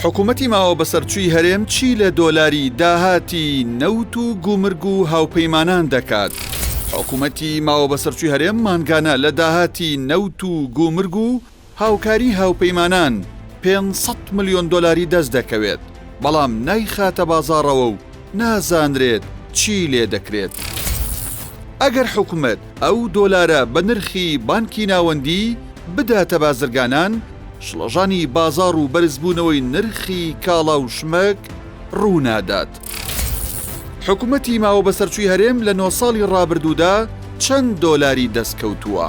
حکومەتی ماوەبەسەرچووی هەرێم چی لە دۆلاری داهاتی نەوت و گومرگ و هاوپەیمانان دەکات؟ حکومەتی ماوەبەسەرچووی هەرێم مانگانە لە داهاتی نەوت و گومرگ و هاوکاری هاوپەیمانان 500 ملیۆن دۆلاری دەست دەکەوێت، بەڵام نایخاتە بازاڕەوە و نازانرێت چی لێ دەکرێت. ئەگەر حکومەت ئەو دۆلارە بە نرخی بانکی ناوەندی بداتە بازرگانان، شڵەژانی بازاڕ و بەرزبوونەوەی نرخی کاڵا و شمەک ڕوونادات. حکومەتی ماوەبەسەرچووی هەرێم لە نۆ ساڵی ڕابردوودا چەند دۆلاری دەستکەوتووە؟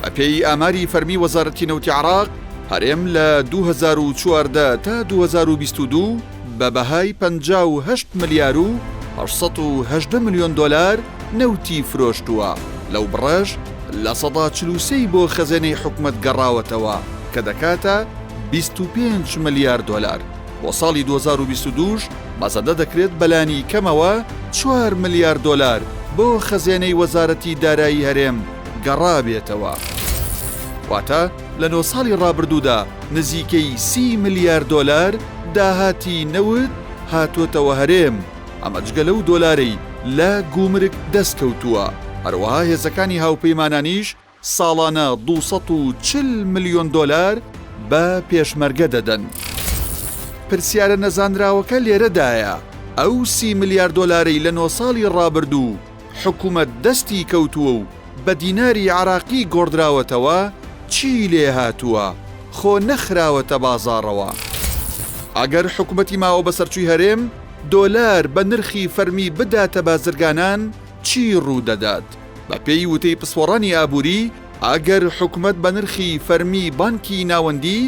بەپێی ئاماری فەرمی وەزارەتی نەوتی عێراق، هەرێم لە 2014 تا 2022 بە بەهای 58 ملیار و 818 ملیۆن دۆلار نەوتی فرۆشتووە، لەو بڕەش 43% ی بۆ خەزێنەی حکومەت گەڕاوەتەوە کە دەکاتە 25 ملیار دۆلار. بۆ ساڵی 2022 ش مەزەندە دەکرێت بەلانی کەمەوە چوار ملیار دۆلار بۆ خەزێنەی وەزارەتی دارایی هەرێم گەڕابێتەوە. واتە لە نۆ ساڵی ڕابردوودا نزیکەی سی ملیار دۆلار داهاتی نەوت هاتۆتەوە هەرێم، ئەمە جگە لەو دۆلارەی لە گومرگ دەستکەوتووە، هەروەها هێزەکانی هاوپەیمانانیش ساڵانە 240 ملیۆن دۆلار بە پێشمەرگە دەدەن. پرسیارە نەزانراوەکە لێرەدایە، ئەو سی ملیار دۆلارەی لە نۆ ساڵی ڕابردوو حکومەت دەستی کەوتووە و بە دیناری عێراقی گۆڕدراوەتەوە، چی لێهاتووە؟ خۆ نەخراوەتە بازاڕەوە. ئەگەر حکومەتی ماوەبەسەرچووی هەرێم دۆلار بە نرخی فەرمی بداتە بازرگانان چی ڕوودەدات؟ بەپێی وتەی پسپۆڕانی ئابووری، ئەگەر حکومەت بە نرخی فەرمی بانکی ناوەندی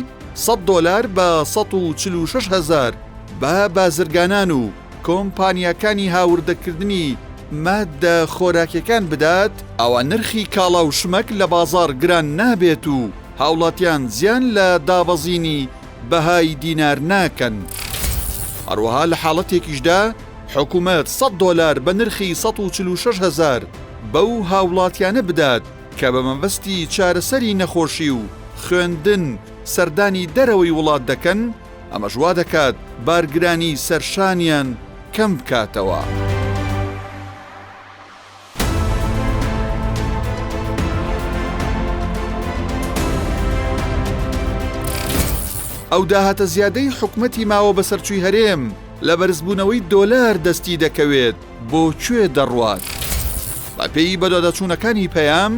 سەد دۆلار بە 146 هەزار بە بازرگانان و کۆمپانیاکانی هاوردەکردنی ماددە خۆراکیەکان بدات، ئەوا نرخی کاڵا و شمەک لە بازاڕ گران نابێت و هاوڵاتیان زیان لە دابەزینی بەهای دینار ناکەن. هەروەها لە حاڵەتێکیشدا حکومەت سەد دۆلار بە نرخی 146 هەزار بەو هاوڵاتیانە بدات کە بە مەبەستی چارەسەری نەخۆشی و خوێندن سەردانی دەرەوەی وڵات دەکەن، ئەمەش وا دەکات بارگرانی سەر شانیان کەم بکاتەوە. ئەو داهاتە زیادەی حکومەتی ماوە بەسەرچووی هەرێم لە بەرزبوونەوەی دۆلار دەستی دەکەوێت بۆ کوێ دەڕوات؟ بەپێی بەدواداچوونەکانی پەیام،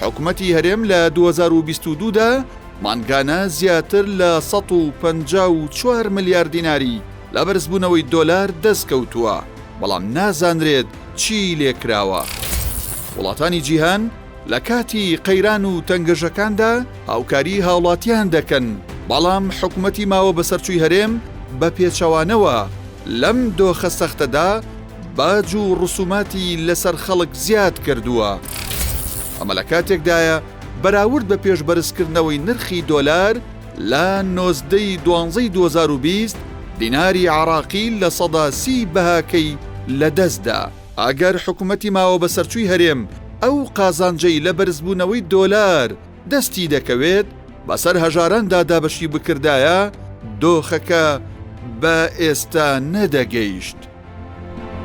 حکومەتی هەرێم لە 2022 دا مانگانە زیاتر لە 154 ملیار دیناری لە بەرزبوونەوەی دۆلار دەستکەوتووە، بەڵام نازانرێت چی لێکراوە. وڵاتانی جیهان لە کاتی قەیران و تەنگەژەکاندا هاوکاری هاوڵاتیان دەکەن، بەڵام حکومەتی ماوە بەسەرچووی هەرێم بە پێچەوانەوە لەم دۆخە سەختەدا باج و ڕسوماتی لەسەر خەڵک زیاد کردووە. ئەمە لە کاتێکدایە بەراورد بە پێش بەرزکردنەوەی نرخی دۆلار لە 19 ی دوانزەی 2020 دیناری عێراقی 30% بەهاکەی لەدەستدا. ئەگەر حکومەتی ماوەبەسەرچووی هەرێم ئەو قازانجەی لە بەرزبوونەوەی دۆلار دەستی دەکەوێت بەسەر هەژاراندا دابەشی بکردایە، دۆخەکە بە ئێستا نەدەگەیشت.